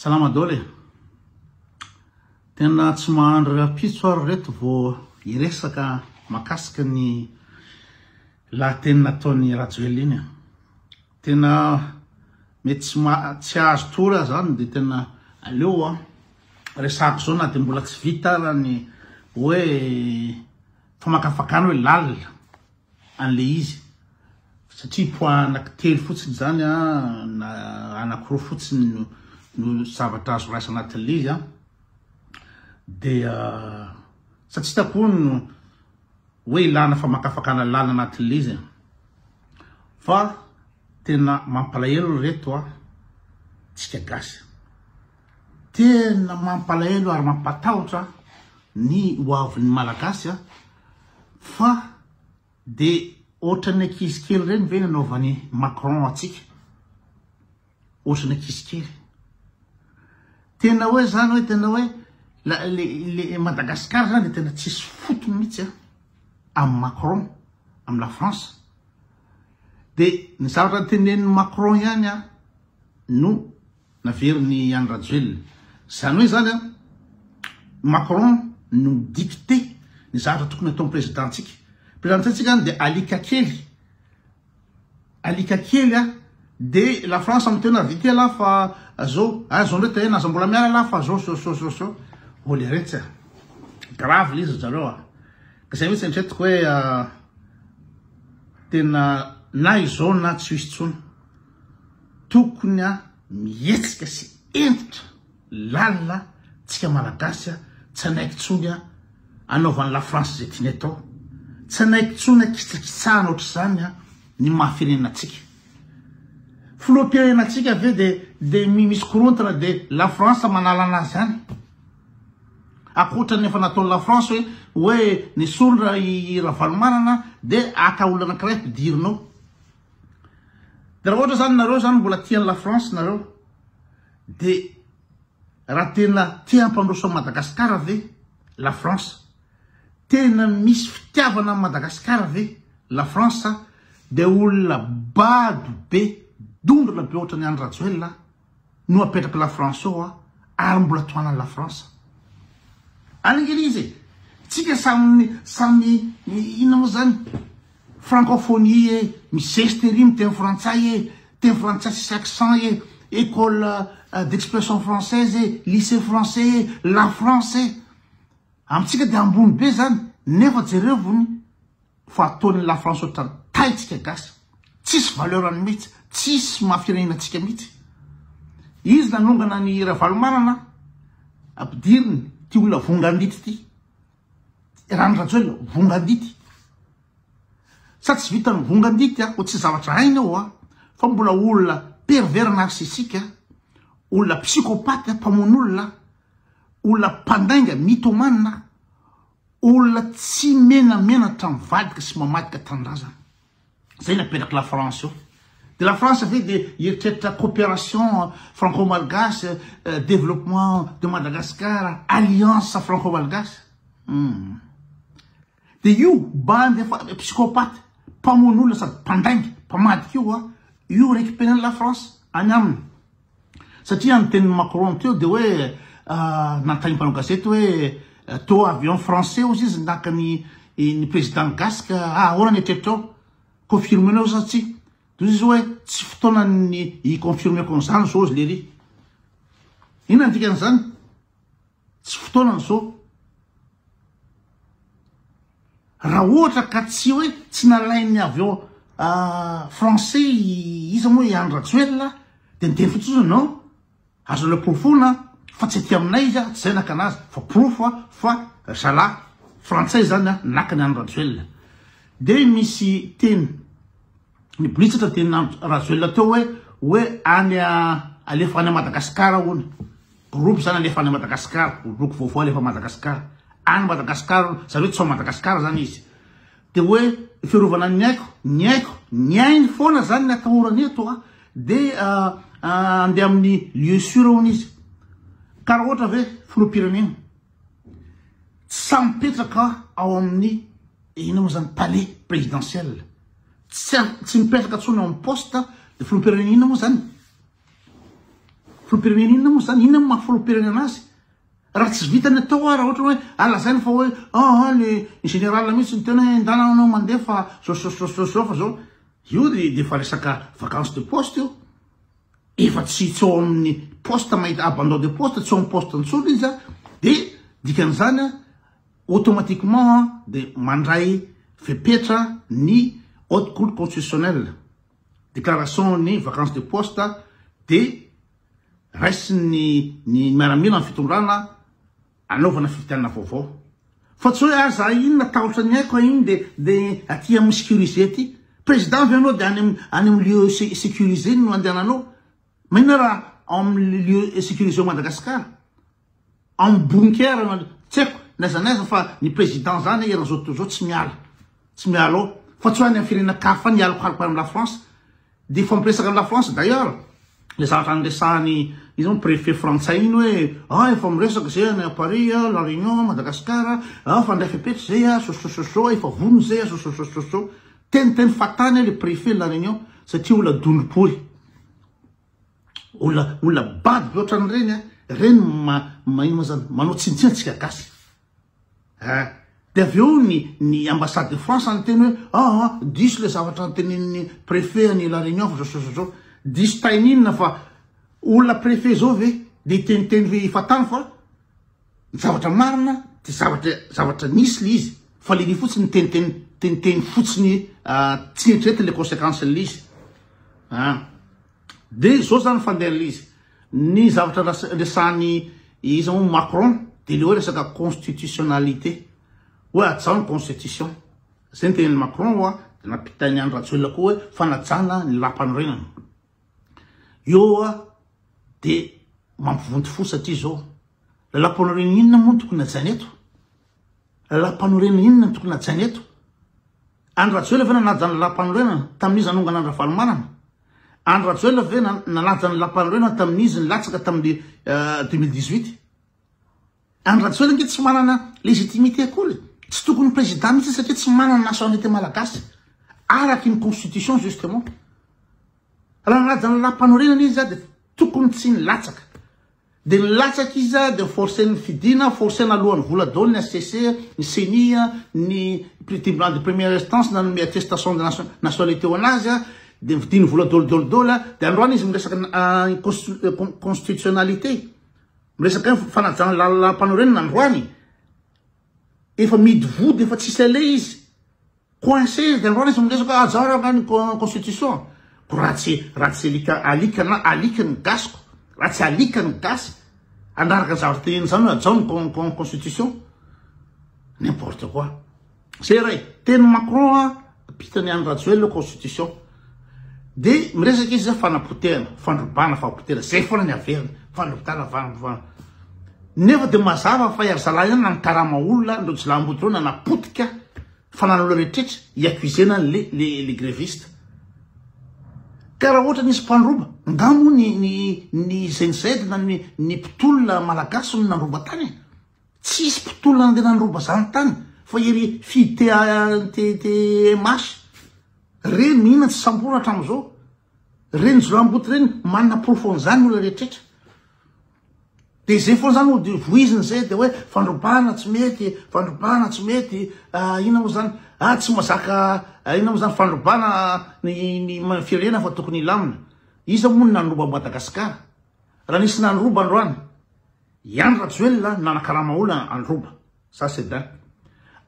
Salama daholo e! Tena tsy mahandry rahampitso aho ry reto vao hiresaka mahakasika ny lahateny nataon'i Rajoelina iny a! Tena mety tsy ma- tsy azo tory aho zany dia tena aleo a resahako zao na dia mbola tsy vita ara ny hoe famakafakana hoe lalina an'le izy satria point anaky telo fotsiny zany an na anakiroa fotsiny no no zavatra azo raisina anatin'le izy an dia sa tsy hitako hono hoe ilana famakafakana lalina anatin'le izy fa tena mampalahelo ry reto a tsika gasy tena mampalahelo ary mampatahotra ny ho avin'ny malagasy a fa de ohatran'ny ankizy kely ireny ve nanaovan'i Macron antsika ohatran'ny ankizy kely tena hoe zany hoe tena hoe la le le Madagascar zany de tena tsisy fotony mihitsy a amin'ny Macron amin'ny la France de ny zavatra tenenin'i Macron ihany a no naverin'i Andry Rajoelina. Izany hoe izany an, Macron no mi-dicter ny zavatra tokony ataon'ny président-tsika. Président-tsika zany dia alika kely, alika kely an, dia la France miteny hoe vite lah fa zao, ah zao ndray tena aza mbola miala lah fa zao zao zao zao zao. Oh leretsy a, grave le izy ry zareo a. Ka zay mihitsy eritreretiko hoe tena na izao na tsy ho hisy intsony. Tokony a mihetsika sy hentitra lalina tsika malagasy a tsy hanaiky tsony a anaovan'i la France izay tiany atao tsy hanaiky tsony a kitsakitsahana ohatr'izany a ny maha firenena antsika filoham-pirenena antsika ve de de misy korontana de la France manala anazy any akoatra ny efa nataon'i la France hoe hoe nesorina i Ravalomanana de aka olona anankiray ampidirina ao De raha ohatra zany nareo zany mbola tia an'i la France nareo de raha tena te hampandroso an'i Madagascar ve la France, tena misy fitiavana an'i Madagascar ve la France de olona bado be, dondrona be ohatran'i Andry Rajoelina no apetraky la France eo a ary mbola tohanan'i la France. Any ange le izy e! Tsika samy samy inona moa zany francophonie e, mizesta ery miteny frantsay e, teny frantsay tsisy accent e, école d'expression française e, lycée français e, la France e. Amintsika dia ambony be zany nefa jerevo ny Fa ataon'ny la France ohatran'ny tay tsika gasy. Tsisy valeur-ny mihitsy, tsisy maha firenena antsika mihitsy. Izy nanongana an'i Ravalomanana, ampidiriny ty olona vongandity ty. Rano Rajoelina, vongandity. Sa tsy vitan'ny vongandity a, ho tsy zavatra hainy ao a, fa mbola olona pervers narcissique, olona psychopathe, mpamono olona, olona mpandainga, mythomane, Olona tsy menamenatra mivadika sy mamadika tanindrazana. Zay ny apetraky la France eo. De la France ve de hieritreritra coopération franco-malgache, développement de Madagascar, alliance franco-malgache. Hum. De io bandy efa psychopathe, mpamono olona sady mpandainga, mpamadika io a, io récupérer la France any aminy. Satria ny tenin'i Macron teo dia hoe nanontanian'ny mpanao gazety hoe toa avion français hozy izy naka ny ny président gasy ka ah ahoana ny eritreritrao? Confirmer-nao sa tsia? Dia hozy izy hoe tsy fotoanan'ny hi-confirmer-ko an'izany izao hozy lery. Inona ny dikan'izany? Tsy fotoanany izao. Raha ohatra ka tsy hoe tsy nalain'ny avion français iza moa i Andry Rajoelina dia niteny fotsiny hoe non, azonareo porofoina fa tsy aty aminay izy tsy zay nakana azy fa porofo fa zalahy frantsay zany naka ny Andry Rajoelina. Dia misy teny nibolitsatra teny Andry Rajoelina teo hoe hoe any alefa any Madagasikara hono. Groupe zany alefa any Madagascar, boky vaovao alefa Madagascar. Any Madagascar, zany hoe tsy ao Madagascar zany izy. De hoe fiarovana ny aiko, ny aiko, ny ainy foana zany ny atahorany eto a. De andeha amin'ny lieu sûr hono izy. Ka raha ohatra ve filoham-pirenena tsy samy mipetraka ao amin'ny inona moa zany palais présidentiel, tsy tsy mipetraka intsony ao amin'ny poste, de filoham-pirenena inona moa zany? Filoham-pirenena inona moa zany? Inona no maha filoham-pirenena azy? Raha tsy vitany atao ary ohatra hoe ah lazainy fa hoe ah ah le général mihitsy ny tena hoe ndana anao mandeha fa zao zao zao zao zao fa zao. Io de de efa resaka vacance de poste io. Efa tsy tsy ao amin'ny poste mahita abandon de poste, tsy ao amin'ny poste intsony izy de dikan'izany automatiquement de mandray fepetra ny haute cour constitutionnelle. Déclaration ny vacance de poste de raisin'ny ny miaramila ny fitondrana anaovana fifidianana vaovao. Fa tsy hoe aza inona tahotra ny aiko iny de de aty amin'ny sécurisé aty. Président ve anao de any amin'ny any amin'ny lieu sécurisé no andehananao? Maninona raha ao amin'ny lieu sécurisé ao Madagascar? Ao amin'ny bunker na tsy haiko n'aiza n'aiza fa ny président zany eran'izao tontolo izao tsy miala. Tsy miala ao. Fa tsy hoe any amin'ny firenena kafa any hialokaloka any amin'ny la France. Dia hifampiresaka amin'ny la France d'ailleurs le zavatra niresahany iza moa préfet frantsay iny hoe ah efa miresaka zay any à Paris ah la Réunion Madagascar ah fa ndray fepetra zay ah sosososo efa vonona zay ah sosososo teniteny fahatany le préfet la Réunion satria olona dondrom-pory olona olona bado be ohatran'ireny ah reny ma ma ino moa zany manao tsinontsinona antsika gasy. Eh! Dia avy eo ny ny ambassade de France niteny hoe ah ah diso le zavatra notenenin'ny préfet any La Réunion fa zao sy zao zao. Diso tain'inona fa olona préfet zao ve dia hiteniteny hoe efa tany fa ny zavatra marina dia zavatra zavatra nisy le izy fa le fotsiny niteniteny teniteny fotsiny tsy nieritreretiny le conséquence le izy. Ah. Dia zao zany fandehan'le izy. Ny zavatra resahan'i iza moa Macron dia le hoe resaka constitutionnalité. Hoe hajao ny constitution. Zay ny tenenin'i Macron hoa dia nampitain'i Andry Rajoelina koa hoe fanajana ny lampanorenana. Eo hoa dia mampivonto fo satria zao. Lampanorenana inona moa no tokony hajaina eto? Lampanorenana inona no tokony hajaina eto? Andry Rajoelina ve nanaja ny lampanorenana tamin'izy nanongana an'i Ravalomanana? Andry Rajoelina ve nanaja ny lampanorenana tamin'izy nilatsaka tamin'ny 2018? Andry Rajoelina ange tsy manana légitimité akory e. Tsy tokony président mihitsy satria tsy manana nationalité malagasy araky ny constitution justement. Raha nanaja ny lampanorenana izy dia tokony tsy nilatsaka. Dia nilatsaka izy dia forcer-n'ny fidina, forcer-na alohan'ny vola daholo ny HCC, ny Ceni, ny tribunal de première instance nanome attestation de nationalité ho anazy, dia nividiany vola daholo daholo daholo, dia androany izy miresaka constitutionnalité, miresaka fanajana lalàm-panorenana androany, efa mihidy vody, efa tsisy aleha izy. Coincé izy dia androany izy miresaka ah zao raha ny constitution ko raha tsy raha tsy alika alika na alika ny gasy ko raha tsy alika ny gasy anaraka ny zavatra teneniny zany hoe ajao ny constitution n'importe quoi zay ray teny Macron a pitany any Rajoelina constitution de miresaka izy zay fanapotehana fandrobana fahapotehana zay foana ny averina fandrobana fandrobana nefa de mazava fa iary zalahy ihany nanikarama olona ndreo jilamboto reo nanapotika Fananana rehetrretra hi-accuser-na an'le le le greviste. Ka raha ohatra nisy mpandroba, nga moa ny ny ny Gen Z na ny ny mpitolona malagasy no nandroba tany e? Tsisy mpitolona nandeha nandroba zany tany fa iry FITATTMH reny mihina tsy samborina hatramin'izao. Reny jiolahimboto reny manana porofo an'izany ny olona rehetrretra. De zay foana zany ody voiziny zay de hoe fandrobana tsy mety, fandrobana tsy mety, ah, inona moa zany, ah tsy mazaka, ah, inona moa zany fandrobana ny ny firenena fa tokony hilamina. Iza moa no nandroba Madagascar? Raha nisy nandroba androany, i Andry Rajoelina nanakarama olona handroba. Ça c'est d'un.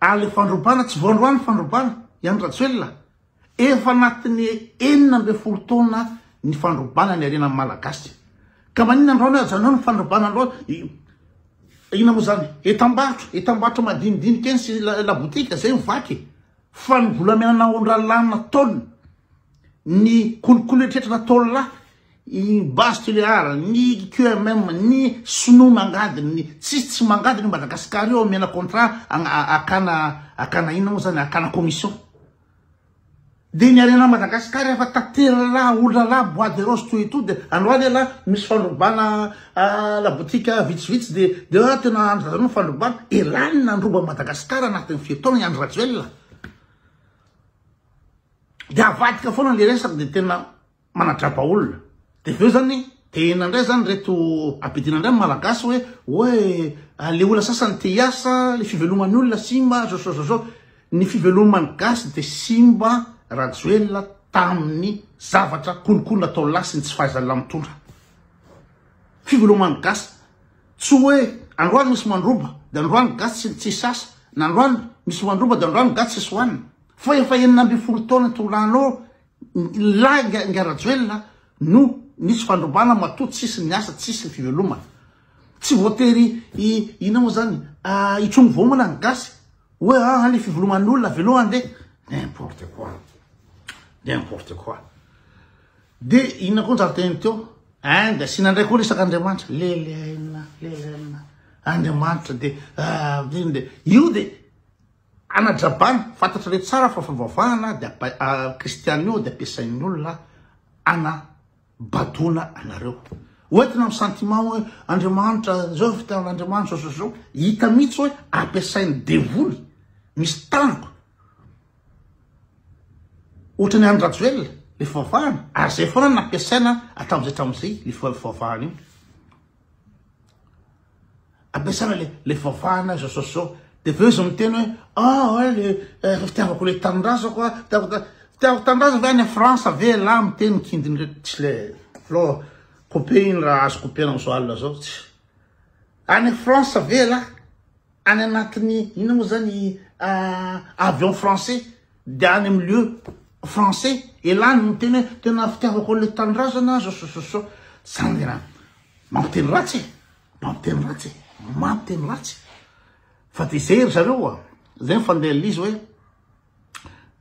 Ary le fandrobana tsy vao androany fandrobana, i Andry Rajoelina. Efa anatin'ny 16 taona ny fandrobana ny harena malagasy. Ka maninona androany hoe ajanona ny fandrobana androany? Inona moa zany? Entam-barotra, entam-barotra madinidinika eny sy labotika zay mivaky. Fa ny volamena naondralahy nataony, ny kolikoly rehetra nataony lahy, ny base Tuléar, ny QMM, ny sinoa mangady, ny tsisy tsy mangady ny Madagascar io omena contrat akana akana inona moa zany akana commission. Dia ny harena Madagascar efa tateralahy olona bois de rose tout et tout dia androany elah misy fandrobana la boutique vitsivitsy dia dia ah tena andry zareo ny fandrobana elah ny nandroba Madagascar anatin'ny firy taona i Andry Rajoelina dia avadika foana le resaka dia tena manadraba olona dia avy eo zany. De inona indray zany reto ampidina indray ny malagasy hoe hoe le olona sasany te hiasa, le fiveloman'ny olona simba, zao zao zao zao. Ny fiveloman'ny gasy de simba Rajoelina tamin'ny zavatra kolikoly nataon'ny lahy sy ny tsy fahaizan'ny lahy mitondra. Fiveloman'ny gasy tsy hoe androany misy mandroba de androany gasy tsy tsisy asa, na androany misy mandroba de androany gasy tsisy hohanina. Fa efa 16 taona nitondranao lahy nga Rajoelina no nisy fandrobana matoa tsisy ny asa tsisy ny fivelomana. Tsy voatery inona moa zany hitrongy voamana ny gasy hoe ah le fiveloman'olona avelao andeha. N'importe quoi. N'importe quoi. De inona koa ny zava-teny teo? Ein de asiana indray koa resaka Andriamanitra. Leleaina, leleaina. Andriamanitra de de io de anadrabana, fantatrareo tsara fa fivavahana de kristiana io de ampiasain'ny olona ana badoana anareo. Hoentina amin'ny sentiment hoe Andriamanitra zao fitiavan'Andriamanitra zao zao zao. Hita mihitsy hoe ampiasain'ny devoly misy tandroka. Ohatran'ny Andry Rajoelina le fivavahana ary zay foana no nampiasaina hatramin'izay hatramin'izay le fivavahana io. Ampiasaina le le fivavahana zao zao zao. De avy eo izy miteny hoe ah ouais le eh, fitiavako le tanindrazako ah, fitiavako fitiavako tanindrazana ve any France ve lah miteny mikindiny reto tsy le lo coupé iny raha azo coupé amin'izao alina zao tsy any France ve lah any anatin'ny inona moa zany avion français de any amin'ny lieu français elah no miteny hoe tena fitiavako an'le tanindrazana zao zao zao zao zany tena mampiteny ratsy e mampiteny ratsy e mampiteny ratsy fa de zay ry zareo a zay ny fandeha l'izy hoe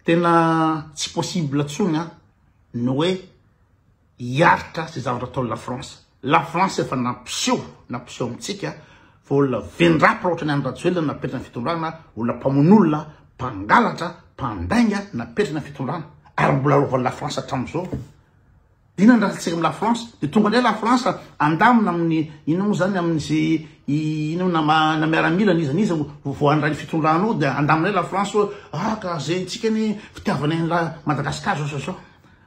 tena tsy possible tsony a ny hoe hiaritra izay zavatra ataon'i la France. La France efa nampiseho, nampiseho amintsika fa olona vendrapy raha ohatran'i Andry Rajoelina no napetrany ny fitondrana, olona mpamono olona, mpangalatra, mpandainga napetrany ny fitondrana ary mbola arovan'i la France hatramin'izao. Inona ny ratsy amin'ny la France? Dia tonga indray la France andamina amin'ny inona moa zany amin'izay inona na na miaramila n'iza n'iza vao handray ny fitondrana ao dia andamina indray la France hoe ah ka zay ntsika ny fitiavana an'i la Madagascar zao zao zao.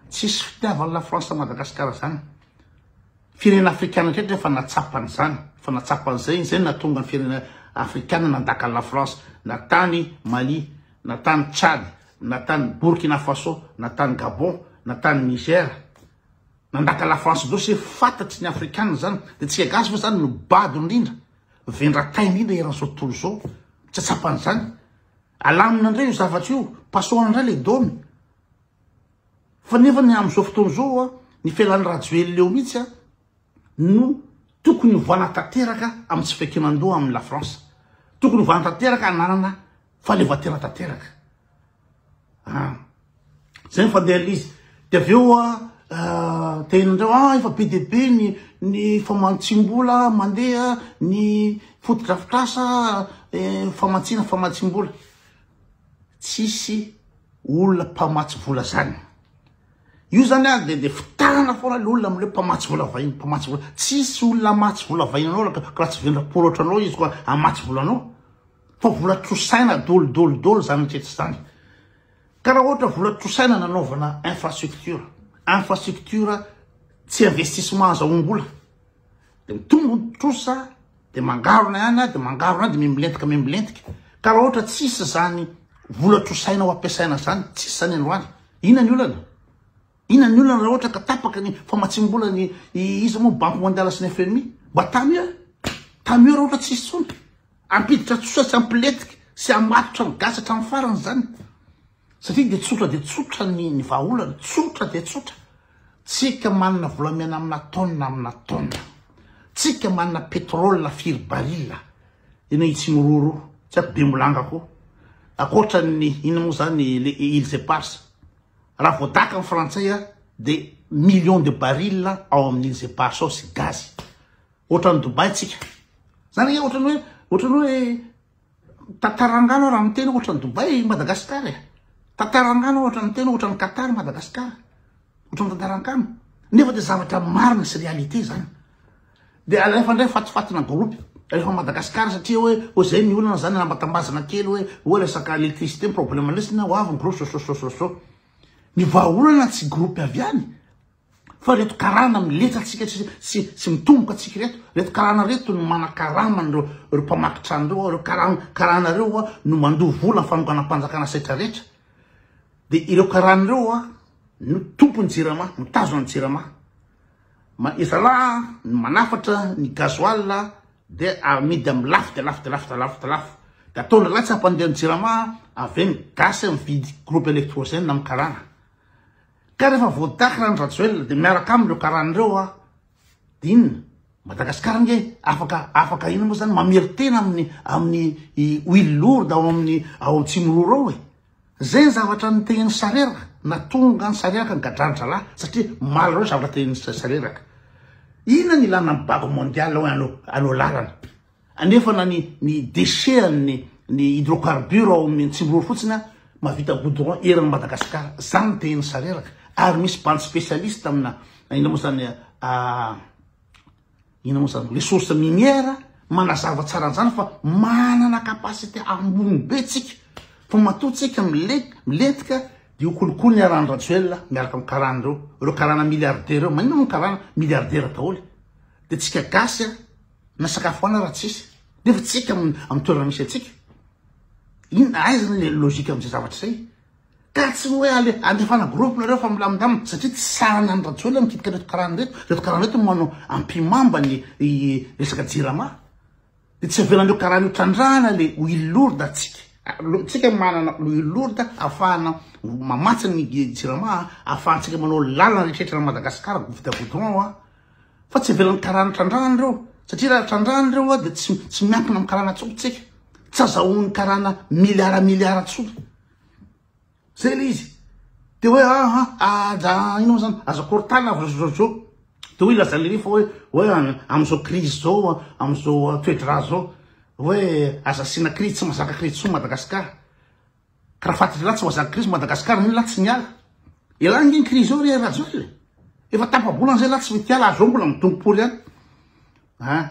Tsisy fitiavan'i la France Madagascar zany. Firenena afrikana rehetra efa natsapa an'izany, efa natsapa an'izay, izay no nahatonga ny firenena afrikana nandaka an'i la France, na tany Mali, na tany Tchad, na tany Burkina Faso, na tany Gabon, na tany Niger. Nandaka la France daholo satria fantatry ny afrikana zany. De tsika gasy moa zany no bado indrindra, vendratay indrindra eran'izao tontolo izao. Tsy atsapa an'izany. Alamina indray io zavatra io, pasohana indray le domy. Fa nefa ny amin'izao fotoana izao a, ny fialan'i Rajoelina eo mihitsy a, no tokony hovana tanteraka amin'ny tsy fiankinan-doha amin'ny la France. Tokony hovana tanteraka hananana fahaleovantena tanteraka. Ah. Zay ny fandehan'ilay izy. De avy eo a, ah, tenin'ireo, ah, efa be dia be ny, ny famantsiam-bola mandeha, ny fotodrafitrasa, eh, famantsiana famantsiam-bola. Tsisy olona mpamatsy vola zany. Io zany a de de fitahana foana le olona amle mpamatsy vola vahiny, mpamatsy vola. Tsisy olona hamatsy vola vahiny anao ka raha tsy vendrapolo ohatranao izy koa hamatsy vola anao. Fa vola trosaina dolo dolo dolo zany rehetra zany. Ka raha ohatra vola trosaina nanaovana infrastructure, infrastructure tsy investissement azahoam-bola. De mitombo ny trosa, de mangarona ihany de mangarona de mimilentika mimilentika. Ka raha ohatra tsisy zany vola trosaina ho ampiasaina zany, tsisy zany androany. Inona ny olana? Inona ny olana raha ohatra ka tapaka ny famatsiam-bola ny iza moa Banque mondiale sy ny FMI? Mba tant mieux. Tant mieux raha ohatra tsisy intsony. Ampiditra trosa sy ampilentika sy hamatotra ny gasy hatramin'ny farany zany. Satria dia tsotra dia tsotra ny ny vahaolana, tsotra dia tsotra. Tsika manana volamena amina taonina amina taonina. Tsika manana pétrole firy baril eny Itsimororo, tsy haiko Bemolanga koa. Ankoatra ny inona moa zany le îles éparses. Raha voadaka ny frantsay dia millions de baril ao amin'ny îles éparses ao sy gazy. Ohatran'i Dubaï tsika. Zany ohatran'ny hoe ohatran'ny hoe Tantarangano raha miteny ohatran'i Dubaï Madagascar e. Tantarangano ohatra miteny ohatran'i Qatar Madagascar. Ohatran'ny tantarangano. Nefa dia zavatra marina sy réalité zany. Dia alefa indray fatifatina groupe. Alefa Madagascar satria hoe hoe zay ny olana zany anambatambazana kely hoe hoe resaka électricité ny problème lesy na ho avy ny groupe so so so so so. Ny vahaolana tsy groupe avy any. Fa reto karana miletra antsika sy sy sy mitomboka antsika reto, reto karana reto no manakarama an'ireo ireo mpamaky trano ireo, ireo karana karana ireo no mandoa vola ny fanonganam-panjakana setra rehetra. De ireo karana ireo no tompon'ny jirama, mitazona ny jirama. Ma zalahy no manafatra ny gasoil de amidy amin'ny lafo de lafo de lafo de lafo de lafo. De ataon'ny lahy tsy hampandeha ny jirama avy eo ny gasy mividy groupe électrogène amin'ny karana. Ka rehefa voadaka Andry Rajoelina dia miaraka aminy ireo karana ireo a, dia inona? Madagascar ange afaka afaka inona moa zany mamerin-tena amin'ny amin'ny huile lourde ao amin'ny ao Tsimororo ao e. Zay ny zavatra nitehin'i Sareraka, natonga an'i Sareraka nigadran-dralahy satria malheureux zavatra tehin'i Sareraka. Inona ny ilana ny banque mondiale hoe hanao hanao lalana? Anefa na ny ny déchet an'ny ny hydrocarbure ao amin'ny Tsimororo fotsiny a mahavita goudron eran'i Madagascar. Zany no tehin'i Sareraka. Ary misy bandy spécialiste amina inona moa zany inona moa zany ressource minière manazava tsara an'izany fa manana capacité ambony be tsika. Fa matoa tsika milentika dia ho kolikoly ny aran'i Rajoelina miaraka amin'ny karana ireo. Ireo karana milliardaire ireo. Maninona moa karana milliardaire daholo? Dia tsika gasy a Na sakafo hoanina raha tsisy. Nefa tsika amin'ny toerana misy antsika. Inona aiza ny logique amin'izay zavatra izay? Ka tsy hoe ale andefana groupe nareo fa milamindamina satria tsy sahana an'i Rajoelina mikitika reto karana reto. Reto karana reto manao ampimamba ny resaka jirama. Dia tsy avelan'ireo karana io trandrahana le huile lourde atsika. Tsika manana huile lourde ahafahana mamatsy ny jirama, ahafahantsika manao lalana rehetra eran'i Madagasikara vita goudron a. Fa tsy avelan'ny karana trandrahana ireo, satria raha trandrahana ireo dia tsy tsy miankina amin'ny karana intsony tsika. Tsy azahoan'ny karana milliard milliard intsony. Zay le izy. De hoe ah ah aza ino moa zany, aza korontana avy zao zao. De hoy lazan'i fa hoe hoe amin'izao crise zao, amin'izao toe-draharaha zao, hoe aza asiana crise, tsy mahazaka crise intsony Madagasikara. Ka raha fantatr'ialahy tsy mahazaka crise Madagascar anie lahy tsy miala. Ialahy ange ny crise eo ry Rajoel e. Efa tapa-bolana zay lahy tsy mety hiala ary zao mbola midongy-pory ihany. Hein.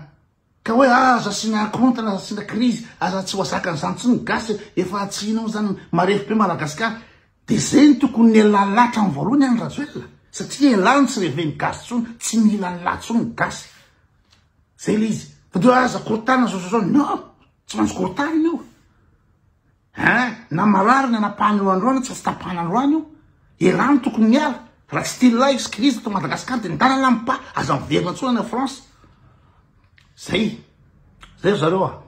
Ka hoe aza asiana korontana, aza asiana crise, aza tsy ho an'izany intsony ny gasy efa tsy inona moa zany marefo be Madagascar. De zay no tokony nialahalahy hatramin'ny voalohany any Rajoel. Satria ialahy no tsy reven'ny gasy intsony, tsy mila an'lahy intsony ny gasy. Zay le izy. Fa de hoe aza korontana zao zao zao. Non, tsy maintsy korontanina io. Hein, na marary ny anapahana io androany tsy tapahana androany io. Elah no tokony miala. Raha tsy tian'lah hisy crise eto Madagascar dia ndana lah mipa, aza miverina intsony any France. Zay. Zay ry zareo a.